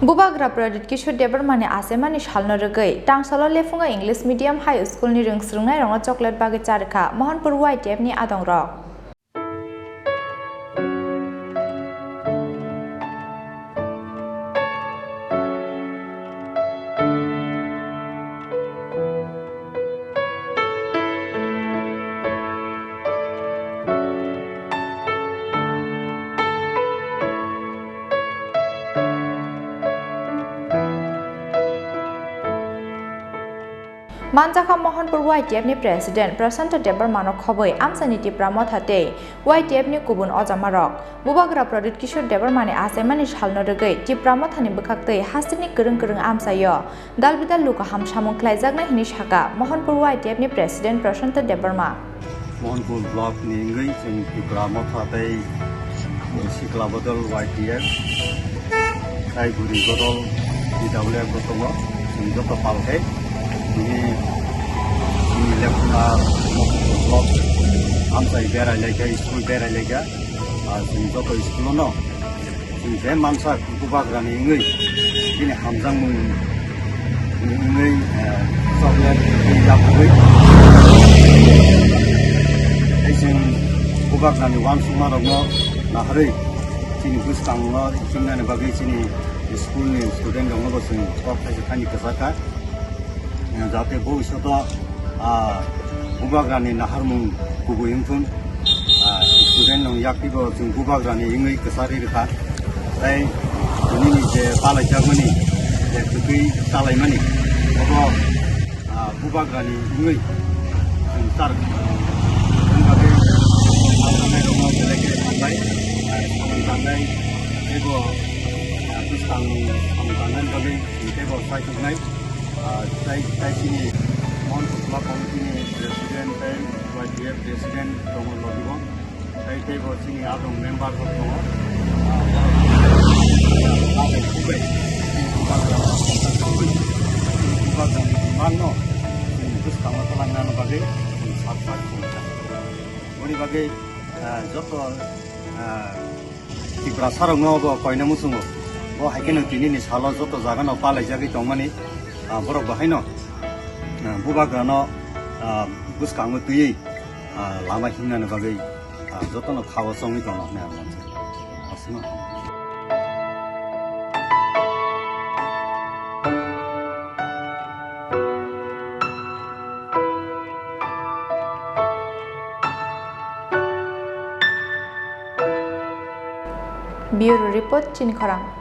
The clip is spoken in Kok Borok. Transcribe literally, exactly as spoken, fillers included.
Bubagra Pradit Kishore Debbarmani achaimani salno rwgwi Tangsalo Lephunga English Medium High School ni rwngsrwngnairokno chocolate bagwi charwkha Mohanpur Y T F ni adongrok. Manjakha Mohanpur Y T F ni President Prasanta Debbarma no khobwi amchaini Tipra Motha tei Y T F ni kubun ojamarok. Bubagra Pradit Kishore Debbarma ni achaimani salno rwgwi Tipra Motha ni bwkhaktwi hasteni kwrwng kwrwng amchaio dalbidal luku hamsamung khlaijaknai hwnwi saka Mohanpur Y T F ni President Prasanta Debbarma. Mohanpur block ni wngwi chwng Tipra Motha tei Sikla Bodol Y T F, tai Buri Bodol P W F bo tongo, chwng joto pal khe bini, bini lekhona Mohanpur block amchai berai lai kha, school berai lai kha, ah, chwng joto school no. Chwng je mansa Bubagrani wngwi bini hamjakmung wngwi, eh, chocolate tei yapugwi. Tei chwng Bubagrani uansukmarokno naharwi chini bwskango chumnani bagwi chini school ni student rokno bo chwng kok thaisa thani kwchar kha. Jate bhobishoto, ah, Bubagrani naharmung kubui wngthun, ah, student rok yakti bo chwng Bubagrani wngwi kwcharwi rwkha. Tei nini je palaijakmani, je kwtwi chalaimani, obo, ah, Bubagrani wngwi chwng char. Wng bagwi, ah, belai khe hambai, ah, samung tangnai, teibo, ah, bwskang samung tangnani bagwi chwng teibo sai thoknai. Ah, tai, tai chini Mohanpur Block Committee ni President tei Y T F President tongo logi bo. Tai teibo chini adong member rok tongo. Ah, borok bai kubai, chini bubagrano, chini bubagrani demand no chini bwskango twlangnani bagwi chini sak sak chini. Boni bagwi, ah, joto, ah, Tiprasarokno bo koina muchungo. Bo hai kheno tinini salo joto jagano palaijagwi tongmani, ah, borok bo haino, ah, bubagrano, ah, bwskango twiwi, ah, lama himnani bagwi, ah, jotono khao chongwi tongna hwnwi ang uansukha. Aswkno. Bureau Report, Chini Khorang.